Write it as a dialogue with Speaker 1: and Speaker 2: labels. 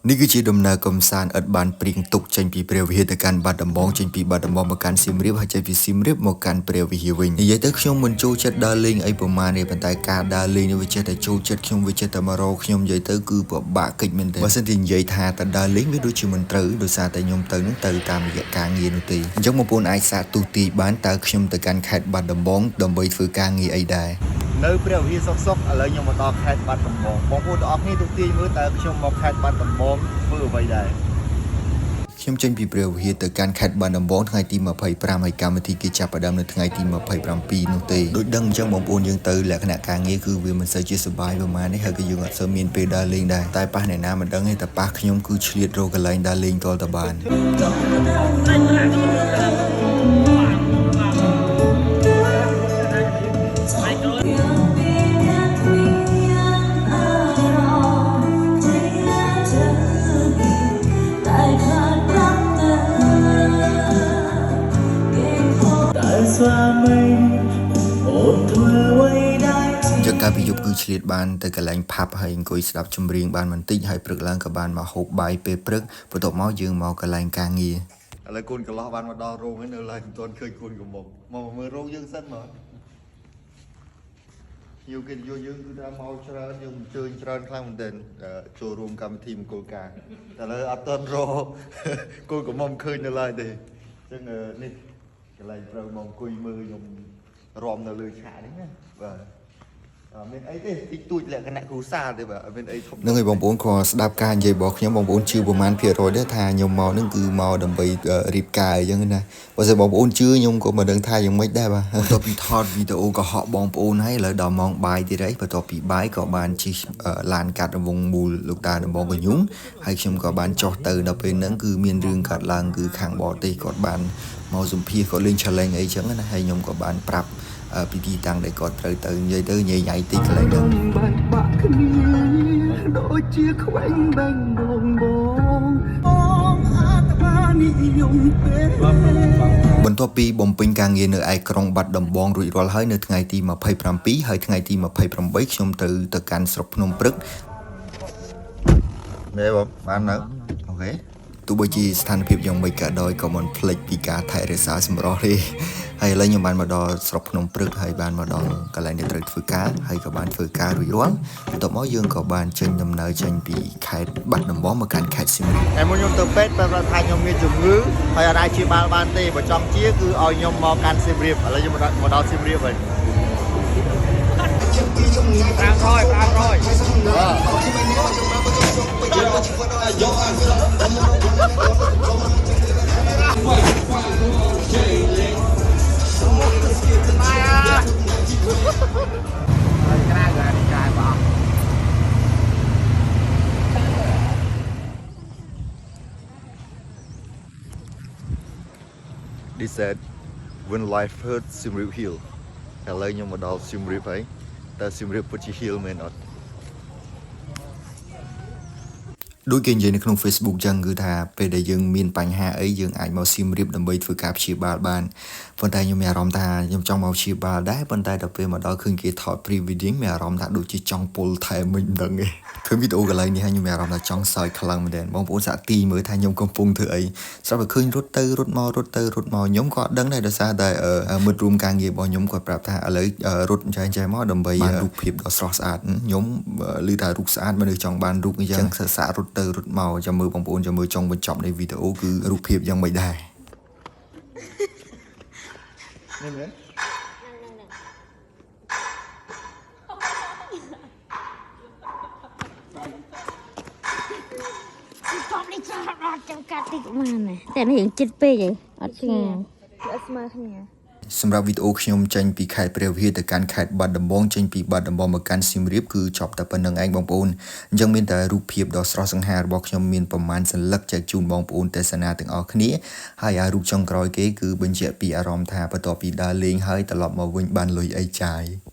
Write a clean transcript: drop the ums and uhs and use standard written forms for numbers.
Speaker 1: នេះគឺជាដំណើរកំសាន្តឥតបានព្រៀងទុកចេញពីព្រះវិហារទៅកាន់បាត់ដំបងចេញពីបាត់ដំបងមកកាន់សៀមរាបហើយចេញពីសៀមរាបមកកាន់ព្រះវិហារវិញនិយាយទៅខ្ញុំមិនចូលចិត្តដើរលេងអីប្រមាណទេប៉ុន្តែការដើរលេងនេះវាចេះតែចូលចិត្តខ្ញុំវាចេះតែមករកខ្ញុំនិយាយទៅគឺពិបាកកិច្ចមែនទេបើសិនជានិយាយថាទៅដើរលេងវាដូចជាមិនត្រូវដោយសារតែខ្ញុំទៅនឹងទៅតាមរយៈការងារនោះទេអញ្ចឹងបងប្អូនអាចសាកទូទាយបានតើខ្ញុំទៅកាន់ខេត្តបាត់ដំបងដើម្បីធ្វើការងារអីដែរ។
Speaker 2: នៅព្រះវិហារសុកសុកឥឡូវខ្ញុំមកដល់ខេត្តបាត់ដំបងបងប្អូនទាំងអស់គ្នាទូទាយមើលតើខ្ញុំមកខេត្តបាត់ដំបងធ្វើអ្វីដែរ?
Speaker 1: ខ្ញុំចេញពីព្រះវិហារទៅកាន់ខេត្តបាត់ដំបងថ្ងៃទី25ហើយកម្មវិធីគេចាប់ផ្ដើមនៅថ្ងៃទី27នោះទេដូចដឹងអញ្ចឹងបងប្អូនយើងទៅលក្ខណៈការងារគឺវាមិនសូវជាសប្បាយប្រហែលនេះហើយក៏យើងអត់សូវមានពេលដើរលេងដែរតែប៉ះអ្នកណាមិនដឹងទេតែប៉ះខ្ញុំគឺឆ្លៀតរកកន្លែងដើរលេងទាល់តែបាន។
Speaker 3: តែស្វាមីអូនធ្វើអ្វីដែរ?
Speaker 1: អញ្ចឹងកាលពីយប់គឺឆ្លៀតបានទៅកន្លែងផាប់ហើយអង្គុយស្ដាប់ចម្រៀងបានបន្តិចហើយព្រឹកឡើងក៏បានមកហូបបាយពេលព្រឹកបន្ទាប់មកយើងមកកន្លែងការងារ។
Speaker 2: ឥឡូវកូនកន្លោះបានមកដល់រោងហើយនៅឡើយមិនទាន់ឃើញកូនកំមុំមកមើលរោងយើងសិនមកភ្ញៀវកិត្តិយសយើងគឺថាមកច្រើនយើងអញ្ជើញច្រើនខ្លាំងមែនទែនចូលរួមកម្មវិធីមង្គលការតែឥឡូវអត់ទាន់រកកូនកំមុំឃើញនៅឡើយទេអញ្ចឹងនេះកន្លែងត្រូវមកអង្គុយមើលខ្ញុំរំនៅលើឆាកនេះណាបាទអត់មានអីទេតិចតួចលក្ខណៈគ្រួសារទេបាទអត់មានអីធំ។
Speaker 1: នឹងឲ្យបងប្អូនគ្រាន់ស្ដាប់ការនិយាយរបស់ខ្ញុំបងប្អូនជឿប្រហែលភាគរយដែរថាខ្ញុំមកនឹងគឺមកដើម្បីរៀបការអញ្ចឹងណាបើសិនបងប្អូនជឿខ្ញុំក៏មិនដឹងថាយ៉ាងម៉េចដែរបាទបន្ទាប់ពីថតវីដេអូកុហកបងប្អូនហើយឥឡូវដល់ម៉ោងបាយទៀតហើយបន្ទាប់ពីបាយក៏បានជិះឡានកាត់រង្វង់មូលលោកតាដំបងកញុងហើយខ្ញុំក៏បានចុះទៅដល់ពេលហ្នឹងគឺមានរឿងកាត់ឡើងគឺខាងបរទេសគាត់បានមកសម្ភាសគាត់លេង challenge អីចឹងណាហើយខ្ញុំក៏បានប្រាប់ពីទីតាំងដែលគាត់ត្រូវទៅនិយាយទៅញ៉ៃញ៉ៃតិចកន្លែងហ្នឹង
Speaker 3: បែកបាក់គ្នាដូចជាខ្វែងបែងបងបងបងអត់បាននិយមទេ
Speaker 1: បន្ទាប់ពីបំពេញការងារនៅឯក្រុងបាត់ដំបងរួចរាល់ហើយនៅថ្ងៃទី27ហើយថ្ងៃទី28ខ្ញុំត្រូវទៅកាន់ស្រុកភ្នំព្រឹក
Speaker 2: មែនបងបាននៅOK។
Speaker 1: ទោះបីជាស្ថានភាពយ៉ាងម៉េចក៏ដោយក៏មិនភ្លេចពីការថែរក្សាសម្រស់ទេហើយឥឡូវខ្ញុំបានមកដល់ស្រុកភ្នំព្រឹកហើយបានមកដល់កន្លែងដែលត្រូវធ្វើការហើយក៏បានធ្វើការរួចរាល់បន្ទាប់មកយើងក៏បានចេញដំណើរចេញពីខេត្តបាត់ដំបងមកកាន់ខេត្តសៀមរាប។
Speaker 2: តែមុនខ្ញុំទៅពេទ្យប្រាប់ថាខ្ញុំមានជំងឺហើយអត់អាចព្យាបាលបានទេបើចង់ជាគឺឲ្យខ្ញុំមកកាន់សៀមរាបឥឡូវខ្ញុំមកដល់សៀមរាបហើយ500 500បាទ They said when life hurts, Siem Reap heal. ឥឡូវខ្ញុំមកដល់សៀមរាបហើយតើសៀមរាបពិតជា heal មែនអត់?
Speaker 1: ដូចគេនិយាយនៅក្នុង Facebook ចឹងគឺថាពេលដែលយើងមានបញ្ហាអីយើងអាចមកសៀមរាបដើម្បីធ្វើការព្យាបាលបានប៉ុន្តែខ្ញុំមានអារម្មណ៍ថាខ្ញុំចង់មកព្យាបាលដែរប៉ុន្តែដល់ពេលមកដល់ឃើញគេថត pre wedding មានអារម្មណ៍ថាដូចជាចង់ពុលថែមមិនដឹងទេឃើញវីដេអូកន្លែងនេះហើយខ្ញុំមានអារម្មណ៍ថាចង់សើចខ្លាំងមែនទែនបងប្អូនសាកទីមើលថាខ្ញុំកំពុងធ្វើអីស្រាប់តែឃើញរត់ទៅរត់មករត់ទៅរត់មកខ្ញុំក៏អត់ដឹងដែរដោយសារតែមិត្តរួមការងាររបស់ខ្ញុំគាត់ប្រាប់ថាឥឡូវរត់ចែងចែមកដើម្បីបានរូបភាពដ៏ស្រស់ស្អាតខ្ញុំឮថារូបស្អាតមនុស្សចង់បានរូបអញ្ចឹងសាករត់ទៅរត់មកចាំមើលបងប្អូនចាំមើលចុងបញ្ចប់នៃវីដេអូគឺរូបភាពយ៉ាងម៉េចដែរ។
Speaker 2: នេះមែន?
Speaker 4: កប់នេះចោលអត់ចាំកាត់តិចបានណាតែនេះរៀងចិត្តពេកហីអត់ឆ្ងាញ់
Speaker 5: អត់ស្មើគ្នា។
Speaker 1: សម្រាប់វីដេអូខ្ញុំចេញពីខេត្តព្រះវិហារទៅកាន់ខេត្តបាត់ដំបងចេញពីបាត់ដំបងមកកាន់សៀមរាបគឺចប់តែប៉ុណ្្នឹងឯងបងប្អូនអញ្ចឹងមានតែរូបភាពដ៏ស្រស់សង្ហារបស់ខ្ញុំមានប្រមាណសន្លឹកចែកជូនបងប្អូនទស្សនាទាំងអស់គ្នាហើយអារូបចុងក្រោយគេគឺបញ្ជាក់ពីអារម្មណ៍ថាបន្ទាប់ពីដើរលេងហើយត្រឡប់មកវិញបានលុយអីចាយ។